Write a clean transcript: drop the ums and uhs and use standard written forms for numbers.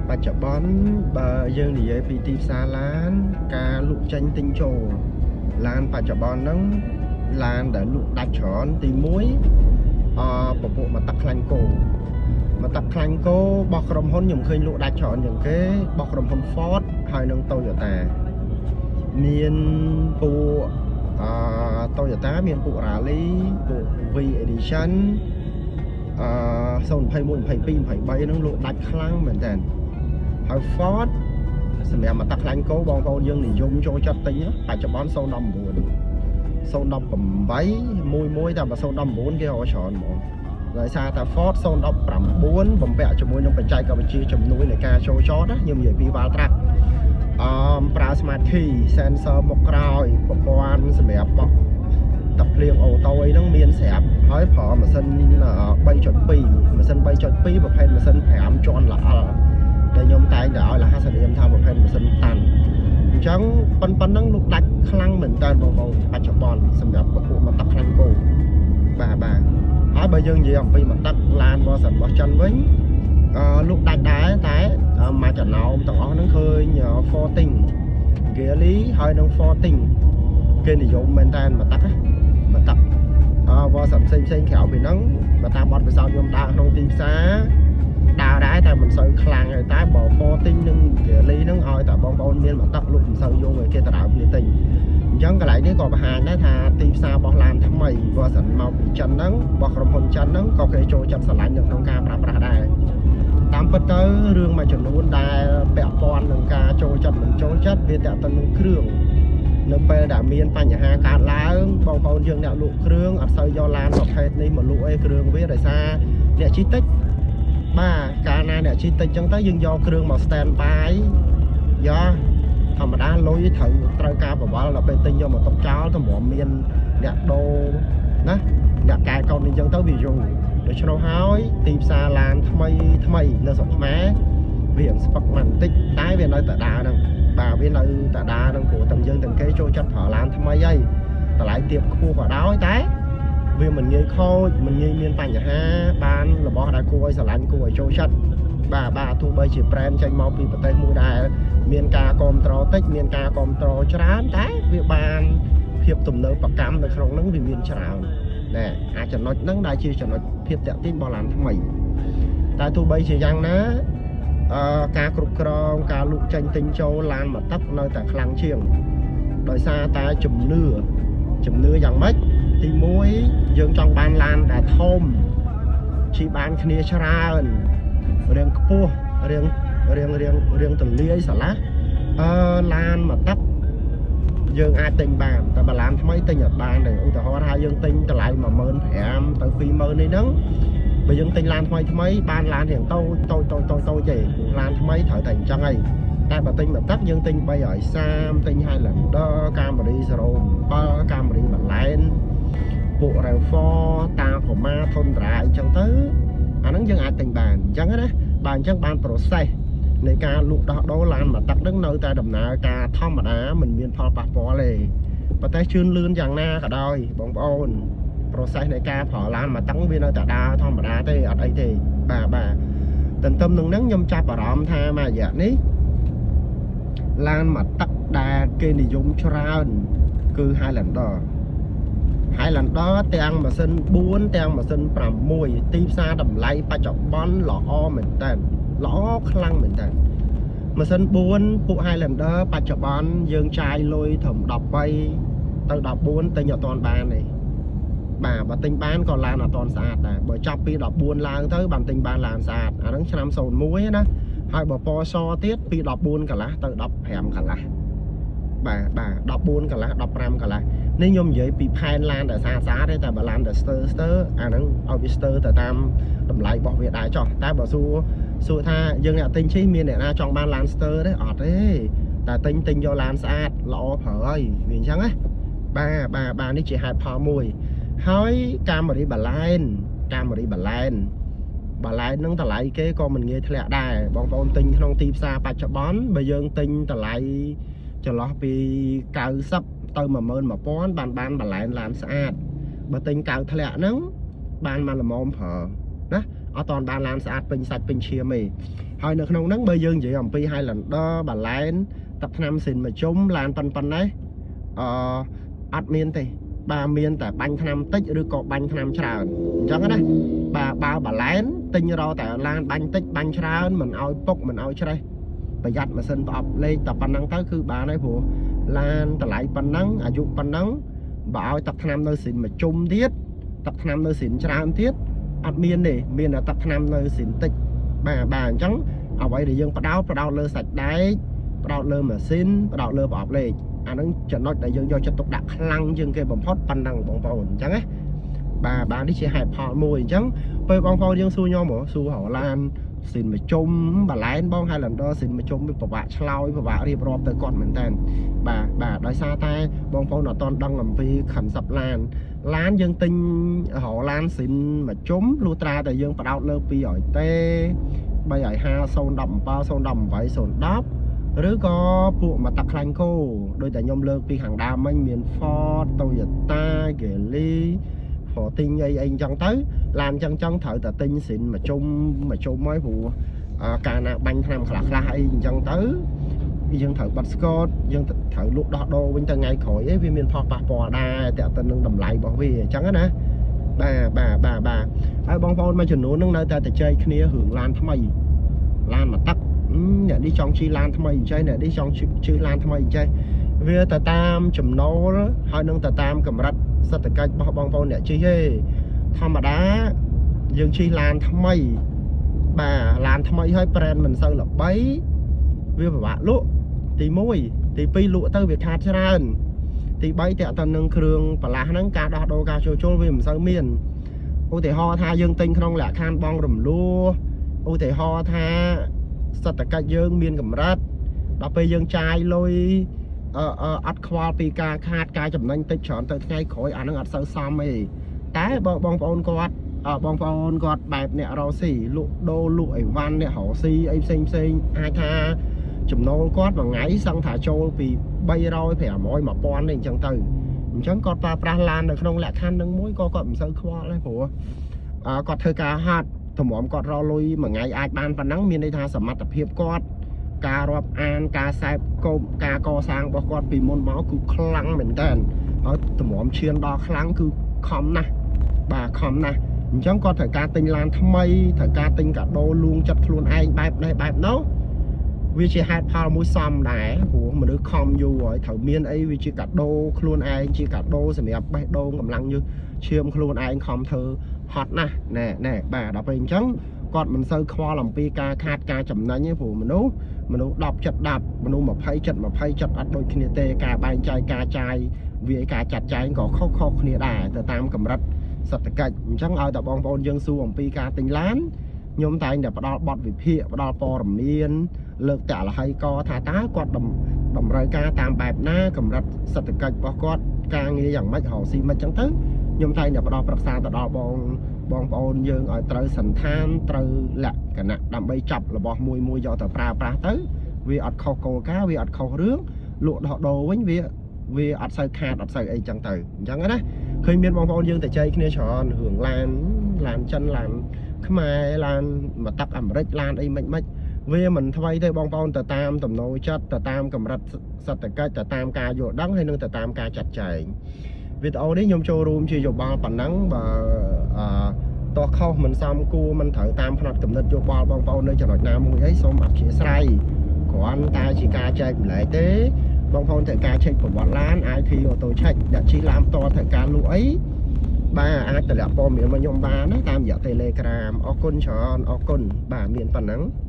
បច្ចុប្បន្នបើយើងនិយាយពីទីផ្សារឡាន ការលក់ចេញទិញចូលឡានបច្ចុប្បន្នហ្នឹងឡានដែលលក់ដាច់ច្រើនទី1អពពួកមកទឹកខ្លាញ់គោមកទឹកខ្លាញ់គោរបស់ក្រុមហ៊ុនខ្ញុំឃើញលក់ដាច់ច្រើនជាងគេរបស់ក្រុមហ៊ុន Ford ហើយនិង Toyota មានពួកអឺ Toyota មានពួក Rally ពួក V Edition អឺ021 22 23ហ្នឹងលក់ដាច់ខ្លាំងមែនតើហើយ Ford សម្រាប់មកទឹកខ្លាញ់គោបងប្អូនយើងនិយមចូលចិត្តទិញបច្ចុប្បន្ន019 018មួយមួយតែបើ019គេរកច្រើនហ្មងដោយសារតែ Ford 019បំពាក់ជាមួយនឹងបច្ចេកវិទ្យាជំនួយនៃការចូលចតណាខ្ញុំនិយាយពី Valtrack អមប្រើ Smart Key sensor មុខក្រោយប្រព័ន្ធសម្រាប់បក់ទឹកភ្លៀង auto អីហ្នឹងមានស្រាប់ហើយប្រើម៉ាស៊ីន3.2ម៉ាស៊ីន3.2ប្រភេទម៉ាស៊ីន5ជាន់ល្អិលដែលខ្ញុំតែងតែឲ្យលហសនាមថាប្រភេទម៉ាស៊ីនតាន់អញ្ចឹងប៉ុណ្ណឹងលោកដាច់ខ្លាំងមែនតើបងប្អូនបច្ចុប្បន្នសម្រាប់ពពួកមកទឹកខ្លាញ់គោបាទបាទហើយបើយើងនិយាយអំពីមកទឹកឡាន version របស់ចិនវិញអឺលោកដាច់ដែរតែមួយចំណោមទាំងអស់ហ្នឹងឃើញ Forthing Geely ហើយនិង Forthing គេនិយមមែនតើមកទឹកណាមកទឹកអឺ version ផ្សេងផ្សេងក្រៅពីហ្នឹងបើតាមបទពិសោធន៍ខ្ញុំដើរក្នុងទីផ្សារដើរដែរតែមិនសូវខ្លាំងទេតែបើ Forthing និង Geely ហ្នឹងឲ្យតែបងប្អូនមានមកទឹកលុកមិនសូវយកឲ្យគេទៅដើមគ្នាទិញអញ្ចឹងកន្លែងនេះក៏បង្ហាញដែរថាទីផ្សាររបស់ឡានថ្មី version មកពីចិនហ្នឹងរបស់ក្រុមហ៊ុនចិនហ្នឹងក៏គេចូលចិត្តស្រឡាញ់នៅក្នុងការប្រើប្រាស់ដែរតាមពិតទៅរឿងមួយចំនួនដែលពាក់ព័ន្ធនឹងការចូលចិត្តមិនចូលចិត្តវាតាក់ទងនឹងគ្រឿងនៅពេលដែលមានបញ្ហាកើតឡើងបងប្អូនយើងអ្នកលក់គ្រឿងអត់សូវយកឡានប្រភេទនេះមកលក់អីគ្រឿងវាដោយសារអ្នកជិះតិចបាទកាលណាអ្នកជិះតិចចឹងទៅយើងយកគ្រឿងមក stand by យ៉ាធម្មតាលុយត្រូវត្រូវការបវល់ដល់ពេលទិញយកមកទុកចោលតម្រាំមានអ្នកដូរណាអ្នកកែកូននេះចឹងទៅវាយូរដូច្នោះហើយទីផ្សារឡានថ្មីថ្មីនៅស្រុកខ្មែរវារៀងស្ពឹកមកបន្តិចតែវានៅតែដើរហ្នឹងបាទវានៅតែដើរហ្នឹងព្រោះទាំងយើងទាំងគេចូលចិត្តប្រើឡានថ្មីហើយតម្លៃទាបខ្ពស់ក៏ដោយតែវាមិនងាយខូចមិនងាយមានបញ្ហាបានរបស់ដែលគួរឲ្យស្រឡាញ់គួរឲ្យចូលចិត្តបាទបាទទោះបីជា brand ចេញមកពីប្រទេសមួយដែលមានការគ្រប់គ្រងតិចមានការគ្រប់គ្រងច្រើនតែវាបានភាពទំនើបកម្មនៅក្នុងហ្នឹងវាមានច្រើនណែអាចចំណុចហ្នឹងដែលជាចំណុចភាពតាក់ទាញរបស់ឡានថ្មីតែទោះបីជាយ៉ាងណាអឺការគ្រប់គ្រងការលក់ចេញទិញចូលឡានមកទឹកនៅតែខ្លាំងជាងដោយសារតែជំនឿជំនឿយ៉ាងម៉េចទី1យើងចង់បានឡានដែលធំជិះបានគ្នាច្រើនរៀងខ្ពស់រៀងរៀងរៀងរៀងទលាយស្រឡះអឺឡានមកទឹកយើងអាចទិញបានតែបើឡានថ្មីទិញអត់បានទេឧទាហរណ៍ថាយើងទិញតម្លៃ15000ទៅ20000នេះហ្នឹងបើយើងទិញឡានថ្មីថ្មីបានឡានរៀងតូចតូចតូចតូចតូចទេព្រោះឡានថ្មីត្រូវតែអញ្ចឹងហើយតែបើទិញមកទឹកយើងទិញ330ទិញ Highlander Camry 07 Camry Balen ពួក RAV4 Tacoma Tundra អីចឹងទៅអាហ្នឹងយើងអាចទិញបានអញ្ចឹងណាបាទអញ្ចឹងបាន process នៃការលក់ដោះដូរឡានមកទឹកហ្នឹងនៅតែដំណើរការធម្មតាមិនមានផលប៉ះពាល់ទេប៉ុន្តែជឿនលឿនយ៉ាងណាក៏ដោយបងប្អូន process នៃការប្រើឡានមកទឹកវានៅតែដើរធម្មតាទេអត់អីទេបាទបាទទន្ទឹមនឹងហ្នឹងខ្ញុំចាប់អារម្មណ៍ថាមួយរយៈនេះឡានមកទឹកដែលគេនិយមច្រើនគឺ Highlander Highlander ទាំងម៉ាស៊ីន4ទាំងម៉ាស៊ីន6ទីផ្សារតម្លៃបច្ចុប្បន្នល្អមែនតើល្អខ្លាំងមែនតើម៉ាស៊ីន4ពួក Highlander បច្ចុប្បន្នយើងចាយលុយត្រឹម13ទៅ14ទិញអត់ទាន់បានទេបាទបើទិញបានក៏ឡានអត់ទាន់ស្អាតដែរបើចាប់ពី14ឡើងទៅបានទិញបានឡានស្អាតអាហ្នឹងឆ្នាំ01ណាហើយបើពណ៌សទៀតពី14កន្លះទៅ15កន្លះបាទបាទ14កន្លះ15កន្លះនេះខ្ញុំនិយាយពីផែនឡានដែលស្អាតស្អាតទេតែបើឡានដែលស្ទើស្ទើអាហ្នឹងឲ្យវាស្ទើទៅតាមតម្លៃរបស់វាដែរចោះតែបើសួរសួរថាយើងអ្នកទិញជិះមានអ្នកណាចង់បានឡានស្ទើទេអត់ទេតែទិញទិញយកឡានស្អាតល្អប្រើហើយវាអញ្ចឹងណាបាទបាទបាទនេះជាហេតុផលមួយហើយ Camry Balen Camry Balen Balen នឹងតម្លៃគេក៏មិនងាយធ្លាក់ដែរបងប្អូនទិញក្នុងទីផ្សារបច្ចុប្បន្នបើយើងទិញតម្លៃចន្លោះពី90ទៅ11000បានបាន Balen ឡានស្អាតបើទិញកៅធ្លាក់ហ្នឹងបានមកល្មមប្រើណា អត់តាន់បានឡានស្អាតពេញសាច់ពេញឈាមទេហើយនៅក្នុងហ្នឹងបើយើងនិយាយអំពី Highlander បាឡែនទឹកថ្នាំស៊ីនមួយជុំឡានប៉ុណ្ណេះអឺអត់មានទេបាទមានតែបាញ់ថ្នាំតិចឬក៏បាញ់ថ្នាំច្រើនអញ្ចឹងណាបាទបើបាឡែនទិញរកតែឡានបាញ់តិចបាញ់ច្រើនមិនឲ្យពុកមិនឲ្យច្រេះប្រយ័ត្នម៉ាស៊ីនប្រអប់លេខតែប៉ុណ្ណឹងទៅគឺបានហើយព្រោះឡានតម្លៃប៉ុណ្ណឹងអាយុប៉ុណ្ណឹងបើឲ្យទឹកថ្នាំនៅស៊ីនមួយជុំទៀតទឹកថ្នាំនៅស៊ីនច្រើនទៀតអត់មានទេមានតែទឹកថ្នាំនៅស៊ីនតិចបាទបាទអញ្ចឹងអ្វីដែលយើងផ្ដោតផ្ដោតលើសាច់ដែកផ្ដោតលើម៉ាស៊ីនផ្ដោតលើប្រអប់លេខអាហ្នឹងចំណុចដែលយើងយកចិត្តទុកដាក់ខ្លាំងជាងគេបំផុតប៉ុណ្ណឹងបងប្អូនអញ្ចឹងណាបាទបាទនេះជាហេតុផលមួយអញ្ចឹងពេលបងប្អូនយើងសួរខ្ញុំហ៎សួររកឡានស៊ីនមួយជុំបាឡែនបង Highlander ស៊ីនមួយជុំវាពិបាកឆ្លើយពិបាករៀបរាប់ទៅគាត់មែនតើបាទបាទដោយសារតែបងប្អូនអត់ទាន់ដឹងអំពី concept ឡានឡានយើងទិញរកឡានស៊ីនមួយជុំលុះត្រាតែយើងផ្ដោតលើ200ទេ350 017 018 010ឬក៏ពួកមកទឹកខ្លាញ់គោដោយតែខ្ញុំលើកពីខាងដើមមិញមាន Ford Toyota Geely Fortune អីអីអញ្ចឹងទៅឡានអញ្ចឹងចឹងត្រូវតែទិញស៊ីនមួយជុំមួយជុំហើយព្រោះកាលណាបាញ់ថ្នាំខ្លះខ្លះអីអញ្ចឹងទៅយើងត្រូវបាត់ស្កតយើងត្រូវលក់ដោះដូរវិញទៅថ្ងៃក្រោយអីវាមានផលប៉ះពាល់ដែរតើទៅនឹងតម្លៃរបស់វាអញ្ចឹងណាបាទបាទបាទបាទហើយបងប្អូនមួយចំនួននឹងនៅតែតែចែកគ្នារឿងឡានថ្មីឡានមួយទឹកអ្នកនេះចង់ជិះឡានថ្មីអញ្ចឹងអ្នកនេះចង់ជិះឡានថ្មីអញ្ចឹងវាទៅតាមចំណូលហើយនឹងទៅតាមកម្រិតសេដ្ឋកិច្ចរបស់បងប្អូនអ្នកជិះទេធម្មតាយើងជិះឡានថ្មីបាទឡានថ្មីហើយ brand មិនសូវល្បីវាពិបាកលក់ទី1ទី2លក់ទៅវាខាតច្រើនទី3តើតើនឹងគ្រឿងបន្លាស់ហ្នឹងការដោះដូរការជួសជុលវាមិនសូវមានឧទាហរណ៍ថាយើងទិញក្នុងលក្ខខណ្ឌបងរំលោះឧទាហរណ៍ថាសេដ្ឋកិច្ចយើងមានកម្រិតដល់ពេលយើងចាយលុយអឺអត់ខ្វល់ពីការខាតការចំណេញតិចច្រើនទៅថ្ងៃក្រោយអានឹងអត់សូវសមទេតែបើបងប្អូនគាត់បងប្អូនគាត់បែបអ្នករកស៊ីលក់ដូរលក់អីវ៉ាន់អ្នករកស៊ីអីផ្សេងផ្សេងអាចថាចំណូលគាត់មួយថ្ងៃសឹងថាចូលពី300 500 1000នេះអញ្ចឹងទៅអញ្ចឹងគាត់ប្រើប្រាស់ឡាននៅក្នុងលក្ខខណ្ឌនឹងមួយក៏គាត់មិនសូវខ្វល់ដែរព្រោះគាត់ធ្វើការហាត់តម្រាំគាត់រកលុយមួយថ្ងៃអាចបានប៉ុណ្ណឹងមានន័យថាសមត្ថភាពគាត់ការរាប់អានការសែបកោបការកសាងរបស់គាត់ពីមុនមកគឺខ្លាំងមែនតើហើយតម្រាំឈានដល់ខ្លាំងគឺខំណាស់បាទខំណាស់អញ្ចឹងគាត់ត្រូវការទិញឡានថ្មីត្រូវការទិញកាដូលួងចិត្តខ្លួនឯងបែបនេះបែបនោះវាជាហេតុផលមួយសមដែរព្រោះមនុស្សខំយូរហើយត្រូវមានអីវាជាកាដូខ្លួនឯងជាកាដូសម្រាប់បេះដូងកម្លាំងញើសឈាមខ្លួនឯងខំធ្វើហត់ណាស់ណែណែបាទដល់ពេលអញ្ចឹងគាត់មិនសូវខ្វល់អំពីការខាតការចំណេញទេព្រោះមនុស្សមនុស្ស10ចិត្ត10មនុស្ស20ចិត្ត20ចិត្តអត់ដូចគ្នាទេការបែងចែកការចាយវាការចាត់ចែងក៏ខុសៗគ្នាដែរទៅតាមកម្រិតសេដ្ឋកិច្ចអញ្ចឹងឲ្យតែបងប្អូនយើងសួរអំពីការទិញឡានខ្ញុំតែងតែផ្ដល់បទវិភាគផ្ដល់ព័ត៌មានលើកតលហីកថាតើគាត់តម្រូវការតាមបែបណាកម្រិតសេដ្ឋកិច្ចរបស់គាត់ការងារយ៉ាងម៉េចរកស៊ីម៉េចអញ្ចឹងទៅខ្ញុំតែងតែផ្ដល់ប្រឹក្សាទៅដល់បងបងប្អូនយើងឲ្យត្រូវសន្តានត្រូវលក្ខណៈដើម្បីចាប់របស់មួយមួយយកទៅប្រើប្រាស់ទៅវាអត់ខុសគោលការណ៍វាអត់ខុសរឿងលក់ដោះដូរវិញវាវាអត់សូវខាតអត់សូវអីចឹងទៅអញ្ចឹងណាឃើញមានបងប្អូនយើងតែចែកគ្នាច្រើនរឿងឡានឡានចិនឡានខ្មែរឡានមកទឹកអាមេរិកឡានអីមិនមិនវាមិនថ្មីទេបងប្អូនទៅតាមតំណូលចិត្តទៅតាមកម្រិតសេដ្ឋកិច្ចទៅតាមការយល់ដឹងហើយនិងទៅតាមការចាត់ចែងវីដេអូនេះខ្ញុំចូលរួមជាយោបល់ប៉ុណ្ណឹងបើអឺតោះខុសមិនសមគួរមិនត្រូវតាមផ្នត់កំណត់យោបល់បងប្អូននៅចំណុចណាមួយអីសូមអធ្យាស្រ័យគ្រាន់តែជាការចែកម្លែកទេបងប្អូនត្រូវការឆែកប្រវត្តិឡាន IT Auto Check អ្នកជិះឡានផ្ទាល់ត្រូវការលក់អីបាទអាចតម្លាក់ព័ត៌មានមកខ្ញុំបានណាតាមរយៈ Telegram អរគុណច្រើនអរគុណបាទមានប៉ុណ្ណឹង។